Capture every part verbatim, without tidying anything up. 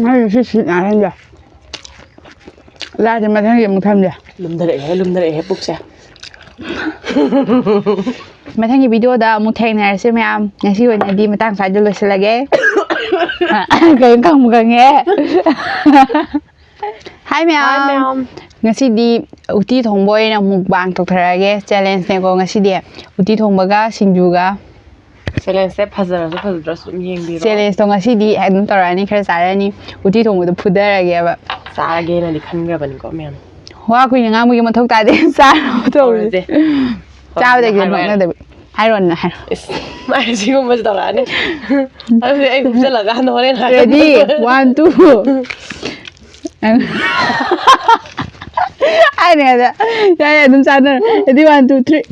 ꯉꯁꯤ ꯁꯤ ꯁꯤꯠ ꯅꯥꯜꯍꯟꯒꯦ꯫ ꯂꯥꯛꯑꯗꯤ ꯃꯊꯪꯒꯤ ꯑꯃꯨꯛ ꯊꯝꯁꯦ꯫ ꯂꯨꯝꯊꯔꯛꯑꯦꯍꯦ, ꯂꯨꯝꯊꯔꯛꯑꯦꯍꯦ ꯄꯨꯛꯁꯦ꯫ ꯃꯊꯪꯒꯤ ꯚꯤꯗꯤꯑꯣꯗ ꯑꯃꯨꯛ ꯊꯦꯡꯅꯔꯁꯦ ꯃꯌꯥꯝ꯫ ꯉꯁꯤ ꯑꯣꯏꯅꯗꯤ ꯃꯇꯥꯡ ꯁ꯭ꯋꯥꯏꯗ ꯂꯣꯏꯁꯤꯜꯂꯒꯦ꯫ ꯀꯔꯤꯝ ꯈꯪꯕꯨ ꯈꯪꯉꯦ꯫ ꯍꯥꯏ ꯃꯌꯥꯝ꯫ ꯍꯥꯏ ꯃꯌꯥꯝ꯫ ꯉꯁꯤꯗꯤ ꯎꯇꯤ ꯊꯣꯡꯕ ꯑꯣꯏꯅ ꯃꯨꯛꯕꯥꯡ ꯇꯧꯊꯔꯛꯑꯒꯦ꯫ ꯆꯦꯂꯦꯟꯖꯅꯦꯀꯣ ꯉꯁꯤꯗꯤ꯫ ꯎꯇꯤ ꯊꯣꯡꯕꯒ ꯁꯤꯡꯖꯨꯒ꯫ ꯆꯦꯂꯦꯟꯖꯁꯦ ꯐꯖꯔꯁꯨ ꯐꯖꯗ꯭ꯔꯁꯨ ꯑꯗꯨꯝ ꯌꯦꯡꯕꯤꯔꯣ꯫ ꯆꯦꯂꯦꯟꯖꯇꯣ ꯉꯁꯤꯗꯤ ꯑꯗꯨꯝ ꯇꯧꯔꯛꯑꯅꯤ, ꯈꯔ ꯆꯥꯔꯅꯤ꯫ ꯎꯇꯤ ꯊꯣꯡꯕꯗꯣ ꯐꯨꯊꯔꯒꯦꯕ꯫ ꯆꯥꯔꯒꯦꯅꯗꯤ ꯈꯟꯈ꯭ꯔꯕꯅꯤꯀꯣ ꯃꯌꯥꯝ꯫ ꯋꯥ ꯀꯨꯏꯅ ꯉꯥꯡꯕꯒꯤ ꯃꯊꯧ ꯇꯥꯗꯦ꯫ ꯆꯥꯔꯕ ꯊꯣꯡꯕꯁꯦ꯫ ꯍꯧꯔꯁꯦ꯫ ꯆꯥꯕꯗꯒꯤ ꯍꯣꯏ, ꯍꯣꯏ, ꯍꯣꯏ꯫ ꯅꯣꯛꯅꯗꯕꯤ꯫ ꯍꯥꯏꯔꯣꯅ ꯍꯥꯏꯔꯣ꯫ ꯏꯁ, ꯃꯥꯏ ꯁꯤꯒꯨꯝꯕꯁꯨ ꯇꯧꯔꯛꯑꯅꯤ꯫ ꯑꯗꯨꯗꯤ ꯑꯩ ꯍꯨꯞꯆꯜꯂꯀꯥꯟꯗ ꯍꯣꯔꯦꯟ ꯍꯥꯏꯔꯣ꯫ Ready? One, two꯫ ꯍꯥꯏꯅꯤ ꯍꯥꯏꯗ꯫ ꯌꯥꯏ, ꯌꯥꯏ, ꯑꯗꯨꯝ ꯆꯥꯟꯅꯔꯣ꯫ Ready? One, two, three꯫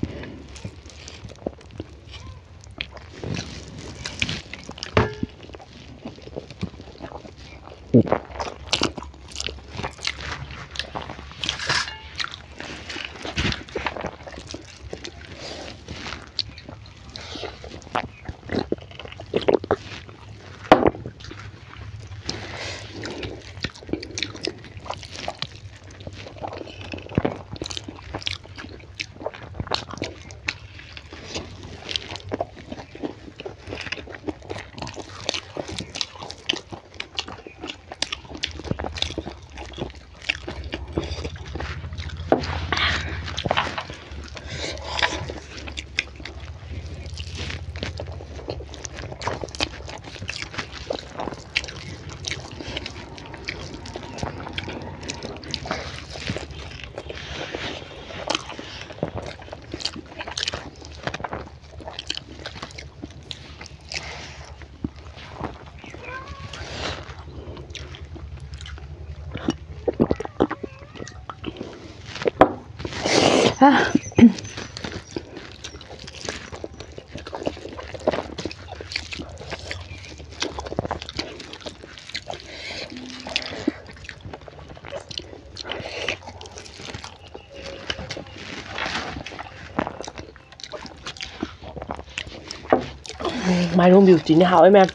ꯃꯥꯏꯔꯣꯡꯕꯤ ꯎꯇꯤꯅꯦ, ꯍꯥꯎꯋꯦ ꯃꯌꯥꯝ꯫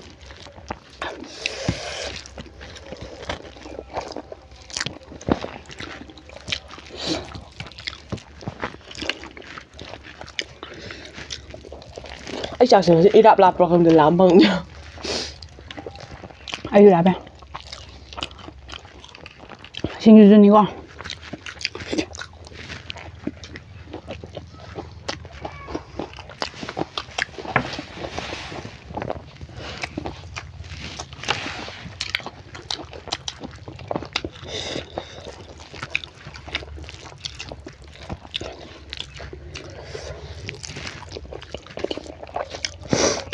ꯑꯩ ꯆꯥꯛꯁꯦ ꯉꯁꯤ ꯏꯔꯥꯞ ꯂꯥꯞꯄ꯭ꯔꯥ ꯈꯪꯗꯦ, ꯂꯥꯝ ꯐꯪꯗꯦ꯫ ꯑꯩꯁꯨ ꯂꯥꯞꯄꯦ꯫ ꯁꯤꯡꯖꯨꯁꯨꯅꯤꯀꯣ꯫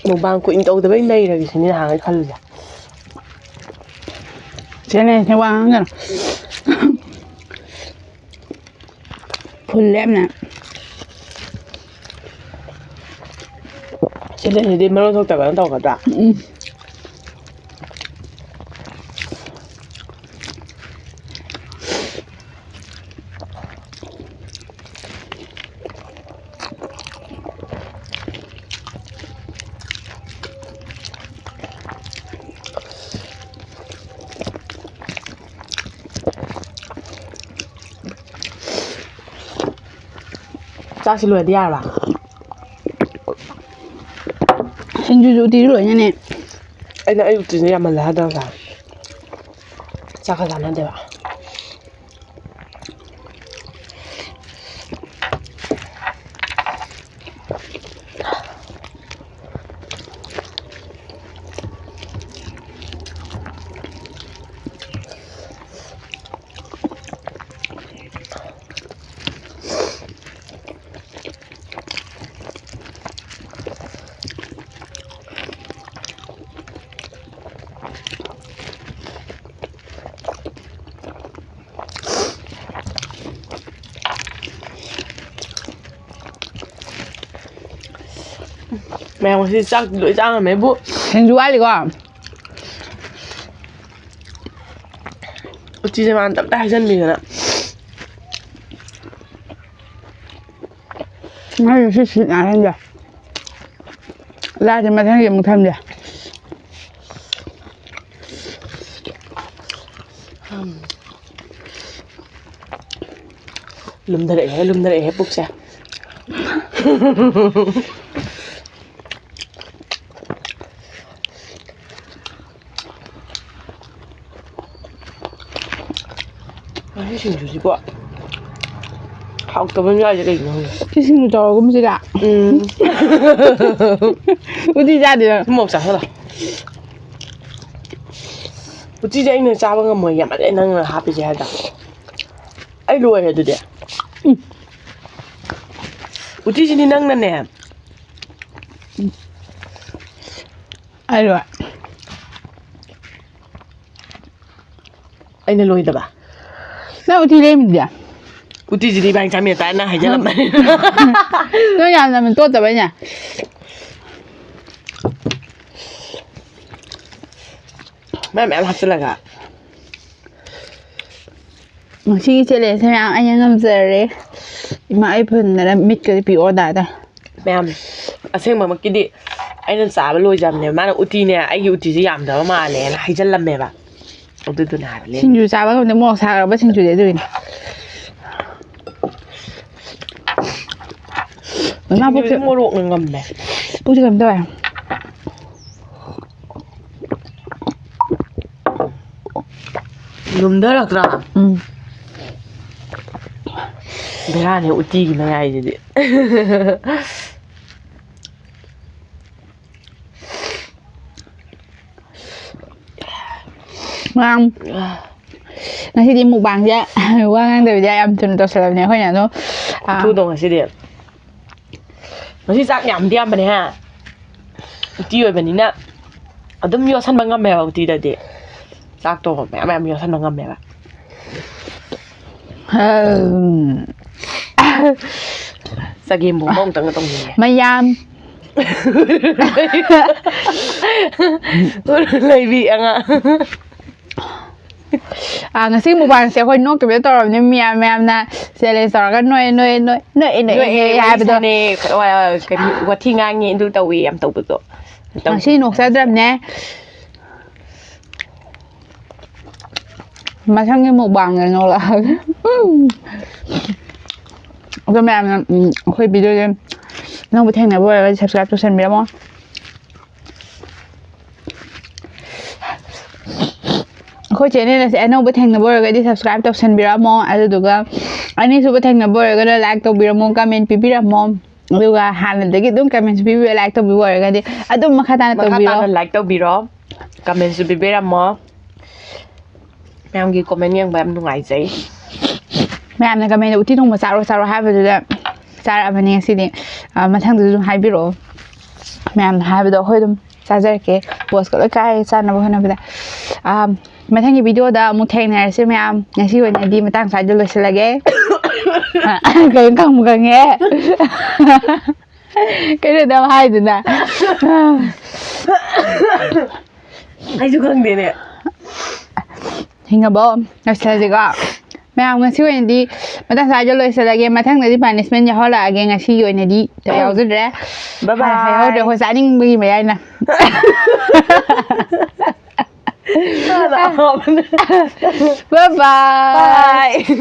ꯃꯨꯛꯕꯥꯡ ꯀꯨꯏꯅ ꯇꯧꯗꯕꯩ ꯅꯩꯔꯒꯦ ꯁꯤꯅꯤ ꯅꯍꯥꯟꯒꯩ ꯈꯜꯂꯤꯁꯦ꯫ ꯆꯦꯅꯦ, ꯁꯦ ꯋꯥ ꯉꯥꯡꯒꯅꯨ꯫ ꯐꯨꯜ ꯂꯦꯞꯅ꯫ ꯁꯤꯗ ꯁꯤꯗꯤ ꯃꯔꯣꯟ ꯊꯣꯛꯇꯕꯅ ꯇꯧꯒꯗ꯭ꯔꯥ? ꯎꯝ꯫ ꯆꯥꯛꯁꯤ ꯂꯣꯏꯔꯗꯤ ꯌꯥꯔꯕ? ꯁꯤꯡꯖꯨꯁꯨ ꯎꯇꯤꯁꯨ ꯂꯣꯏꯅꯅꯦ꯫ ꯑꯩꯅ ꯑꯩ ꯎꯇꯤꯁꯦ ꯌꯥꯝꯃꯜꯂꯦ ꯍꯥꯏꯗ꯭ꯔꯥ ꯉꯁꯥꯏ? ꯆꯥꯛꯀ ꯆꯥꯟꯅꯗꯦꯕ꯫ ꯃꯌꯥꯝ ꯉꯁꯤ ꯆꯥꯛ ꯂꯣꯏ ꯆꯥ ꯉꯝꯃꯦꯕꯨ꯫ ꯁꯤꯡꯖꯨ ꯋꯥꯠꯂꯤꯀꯣ? ꯎꯇꯤꯁꯦ ꯃꯥꯅ ꯇꯞꯇꯥꯏ ꯍꯩꯖꯤꯟꯕꯤꯗꯅ꯫ ꯉꯥꯔꯤꯁꯤ ꯁꯤꯠ ꯅꯥꯜꯍꯟꯒꯦ꯫ ꯂꯥꯗꯤ ꯃꯊꯪꯒꯤ ꯑꯃꯨꯛ ꯊꯝꯁꯦ꯫ ꯂꯨꯝꯊꯔꯛꯑꯦꯍꯦ, ꯂꯨꯝꯊꯔꯛꯑꯦꯍꯦ ꯄꯨꯛꯁꯦ꯫ ꯉꯁꯤ ꯁꯤꯡꯖꯨꯁꯤꯀꯣ ꯍꯥꯎꯇꯕ ꯑꯃ ꯌꯥꯎꯔꯤꯁꯦ ꯀꯩꯒꯤꯅꯣ ꯈꯪꯗꯦ꯫ ꯁꯤ ꯁꯤꯡꯖꯨ ꯇꯧꯔꯒꯨꯝꯁꯤꯔ? ꯎꯝ꯫ ꯎꯇꯤ ꯆꯥꯗꯣꯏꯔꯣ? ꯃꯣꯔꯣꯛ ꯆꯥꯁꯜꯂꯣ꯫ ꯎꯇꯤꯁꯦ ꯑꯩꯅ ꯆꯥꯕ ꯉꯝꯃꯣꯏ, ꯌꯥꯝꯃꯜꯂꯦ ꯅꯪꯅ ꯍꯥꯞꯄꯤꯁꯦ ꯍꯥꯏꯗ꯫ ꯑꯩ ꯂꯣꯏꯔꯦ ꯑꯗꯨꯗꯤ꯫ ꯎꯝ꯫ ꯎꯇꯤꯁꯤꯗꯤ ꯅꯪꯅꯅꯦ꯫ ꯑꯩ ꯂꯣꯏꯔꯦ꯫ ꯑꯩꯅ ꯂꯣꯏꯗꯕ꯫ ꯅꯪ ꯎꯇꯤ ꯂꯩꯔꯝꯃꯤꯗꯤ? ꯎꯇꯤꯁꯤꯗꯤ ꯏꯕꯥꯅꯤ ꯆꯥꯃꯤꯟꯅ ꯇꯥꯔꯦ, ꯅꯪ ꯍꯥꯏꯖꯜꯂꯝꯃꯅꯤ꯫ ꯅꯪ ꯌꯥꯝꯅ ꯇꯣꯠꯇꯕꯩꯅꯦ꯫ ꯃꯌꯥꯝ ꯃꯌꯥꯝ ꯍꯥꯞꯆꯤꯜꯂꯒ꯫ ꯉꯁꯤꯒꯤ challenge ꯁꯦ ꯃꯌꯥꯝ ꯑꯩꯅ ꯉꯝꯖꯔꯦ꯫ ꯏꯃꯥ, ꯑꯩ ꯐꯨꯟꯗꯅ ꯃꯤꯠꯀꯗꯤ ꯄꯤꯛꯑꯣ ꯗꯥꯗ꯫ ꯃꯌꯥꯝ, ꯑꯁꯦꯡꯕꯃꯛꯀꯤꯗꯤ ꯑꯩꯅ ꯆꯥꯕ ꯂꯣꯏꯖꯕꯅꯦꯕ꯫ ꯃꯥꯅ ꯎꯇꯤꯅꯦ, ꯑꯩꯒꯤ ꯎꯇꯤꯁꯦ ꯌꯥꯝꯗꯕ ꯃꯥꯜꯂꯦꯅ ꯍꯥꯏꯖꯜꯂꯝꯃꯦꯕ꯫ ꯑꯗꯨꯗꯨꯅ ꯍꯥꯏꯕꯅꯦ꯫ ꯁꯤꯡꯖꯨ ꯆꯥꯕ ꯉꯝꯗꯦ, ꯃꯣꯔꯣꯛ ꯁꯥꯈ꯭ꯔꯕ ꯁꯤꯡꯖꯨꯗꯤ ꯑꯗꯨꯒꯤꯅꯦ꯫ ꯃꯃꯥ ꯄꯨꯛꯁꯦ, ꯁꯤꯡꯖꯨꯗꯤ ꯃꯣꯔꯣꯛꯅ ꯉꯝꯃꯦ꯫ ꯄꯨꯛꯁꯦ ꯀꯩꯅꯣꯝ ꯇꯧꯋꯦ꯫ ꯂꯨꯝꯊꯔꯛꯇ꯭ꯔꯥ? ꯎꯝ꯫ ꯕꯦꯔꯥꯅꯦ ꯎꯇꯤꯒꯤ ꯃꯌꯥꯏꯁꯤꯗꯤ꯫ ꯃꯌꯥꯝ, ꯉꯁꯤꯗꯤ mukbang ꯁꯦ ꯋꯥ ꯉꯥꯡꯗꯕꯤꯗ ꯌꯥꯝ ꯊꯨꯅ ꯇꯧꯁꯜꯂꯕꯅꯦ ꯑꯩꯈꯣꯏꯅ ꯑꯗꯣ, ꯑꯥ, ꯊꯨꯗꯧ ꯉꯁꯤꯗꯤ꯫ ꯉꯁꯤ ꯆꯥꯛ ꯌꯥꯝꯗꯤ ꯌꯥꯝꯕꯅꯦ ꯍꯥ꯫ ꯎꯇꯤ ꯑꯣꯏꯕꯅꯤꯅ ꯑꯗꯨꯝ ꯌꯣꯠꯁꯟꯕ ꯉꯝꯃꯦꯕ ꯎꯇꯤꯗꯗꯤ꯫ ꯆꯥꯛꯇꯣ ꯃꯌꯥꯝ ꯃꯌꯥꯝ ꯌꯣꯠꯁꯟꯕ ꯉꯝꯃꯦꯕ꯫ ꯆꯒꯦꯝ ꯄꯣꯝꯕ ꯑꯃꯨꯛꯇꯪꯒ ꯇꯧꯅꯤꯡꯉꯦ꯫ ꯃꯌꯥꯝ꯫ ꯂꯩꯕꯤ ꯑꯉꯥꯡ꯫ ꯑꯥ, ꯉꯁꯤ mukbang ꯁꯦ ꯑꯩꯈꯣꯏ ꯅꯣꯛꯇꯕꯤꯗ ꯇꯧꯔꯕꯅꯤ꯫ ꯃꯌꯥꯝ, ꯃꯌꯥꯝꯅ challenge ꯇꯧꯔꯒ ꯅꯣꯛꯑꯦ, ꯅꯣꯛꯑꯦ, ꯅꯣꯛꯑꯦ, ꯅꯣꯛꯑꯦ, ꯅꯣꯛꯑꯦ, ꯅꯣꯛꯑꯦ ꯋꯥꯔꯤ ꯍꯥꯏꯕꯗꯣ꯫ ꯁꯥꯟꯅꯩ, ꯋꯥ-, ꯀꯩꯅꯣ, ꯋꯥꯊꯤ ꯉꯥꯡꯉꯤ, ꯑꯗꯨ ꯇꯧꯏ, ꯌꯥꯝ ꯇꯧꯕꯗꯣ꯫ ꯉꯁꯤ ꯅꯣꯛꯆꯗ꯭ꯔꯕꯅꯦ꯫ ꯃꯊꯪꯒꯤ mukbang ꯗ ꯅꯣꯛꯂꯛꯑꯒꯦ꯫ ꯑꯗꯣ ꯃꯌꯥꯝꯅ, ꯎꯝ, ꯑꯩꯈꯣꯏ video ꯁꯦ ꯑꯅꯧꯕ ꯊꯦꯡꯅꯕ ꯑꯣꯏꯔꯒꯗꯤ subscribe ꯇꯧꯁꯟꯕꯤꯔꯝꯃꯣ꯫ ꯑꯩꯈꯣꯏ ꯆꯦꯅꯦꯜ ꯑꯁꯦ ꯑꯅꯧꯕ ꯊꯦꯡꯅꯕ ꯑꯣꯏꯔꯒꯗꯤ ꯁꯕꯁꯀ꯭ꯔꯥꯏꯕ ꯇꯧꯁꯟꯕꯤꯔꯝꯃꯣ, ꯑꯗꯨꯗꯨꯒ ꯑꯅꯤꯁꯨꯕ ꯊꯦꯡꯅꯕ ꯑꯣꯏꯔꯒꯅ ꯂꯥꯏꯛ ꯇꯧꯕꯤꯔꯝꯃꯣ, ꯀꯃꯦꯟ ꯄꯤꯕꯤꯔꯝꯃꯣ, ꯑꯗꯨꯒ ꯍꯥꯟꯅꯗꯒꯤ ꯑꯗꯨꯝ ꯀꯃꯦꯟꯁꯨ ꯄꯤꯕꯤꯌꯨ, ꯂꯥꯏꯛ ꯇꯧꯕꯤꯕ ꯑꯣꯏꯔꯒꯗꯤ ꯑꯗꯨꯝ ꯃꯈꯥ ꯇꯥꯅ ꯃꯈꯥ ꯇꯧꯕꯤꯔꯣ꯫ ꯇꯥꯅ ꯂꯥꯏꯛ ꯇꯧꯕꯤꯔꯣ, ꯀꯃꯦꯟꯁꯨ ꯄꯤꯕꯤꯔꯝꯃꯣ꯫ ꯃꯌꯥꯝꯒꯤ ꯀꯃꯦꯟ ꯌꯦꯡꯕ ꯌꯥꯝ ꯅꯨꯡꯉꯥꯏꯖꯩ꯫ ꯃꯌꯥꯝꯅ ꯀꯃꯦꯟꯗ "ꯎꯇꯤ ꯊꯣꯡꯕ ꯆꯥꯔꯣ, ꯆꯥꯔꯣ" ꯍꯥꯏꯕꯗꯨꯗ ꯆꯥꯔꯛꯑꯕꯅꯤ ꯉꯁꯤꯗꯤ꯫ ꯑ, ꯃꯊꯪꯗꯁꯨ ꯑꯗꯨꯝ ꯍꯥꯏꯕꯤꯔꯛꯑꯣ꯫ ꯃꯌꯥꯝꯅ ꯍꯥꯏꯕꯗꯣ ꯑꯩꯈꯣꯏ ꯑꯗꯨꯝ ꯆꯥꯖꯔꯛꯀꯦ꯫ ꯄꯣꯁꯀ ꯂꯣꯏ ꯀꯥꯏꯔꯦ ꯆꯥꯅꯕ ꯍꯣꯠꯅꯕꯗ꯫ ꯑ, ꯃꯊꯪꯒꯤ ꯚꯤꯗꯤꯑꯣꯗ ꯑꯃꯨꯛ ꯊꯦꯡꯅꯔꯁꯤ ꯃꯌꯥꯝ꯫ ꯉꯁꯤ ꯑꯣꯏꯅꯗꯤ ꯃꯇꯥꯡ ꯁ꯭ꯋꯥꯏꯗ ꯂꯣꯏꯁꯤꯜꯂꯒꯦ꯫ ꯀꯩꯅꯣ ꯈꯪꯕꯨ ꯈꯪꯉꯦ꯫ ꯀꯩꯅꯣꯗ ꯍꯥꯏꯗꯨꯅ꯫ ꯑꯩꯁꯨ ꯈꯪꯗꯦꯅꯦ꯫ ꯍꯤꯡꯉꯕꯣ? ꯂꯣꯏꯁꯤꯜꯂꯁꯤꯀꯣ꯫ ꯃꯌꯥꯝ, ꯉꯁꯤ ꯑꯣꯏꯅꯗꯤ ꯃꯇꯥꯡ ꯁ꯭ꯋꯥꯏꯗ ꯂꯣꯏꯁꯤꯜꯂꯒꯦ꯫ ꯃꯊꯪꯗꯗꯤ ꯄꯅꯤꯁꯃꯦꯟ ꯌꯥꯎꯍꯜꯂꯛꯑꯒꯦ꯫ ꯉꯁꯤꯒꯤ ꯑꯣꯏꯅꯗꯤ ꯌꯥꯎꯖꯗ꯭ꯔꯦ꯫ Bye bye꯫ ꯍꯥꯏꯍꯧꯗ꯭ꯔꯦ, ꯑꯩꯈꯣꯏ ꯆꯥꯅꯤꯡꯕꯒꯤ ꯃꯌꯥꯏꯅ꯫ Bye bye꯫ Bye꯫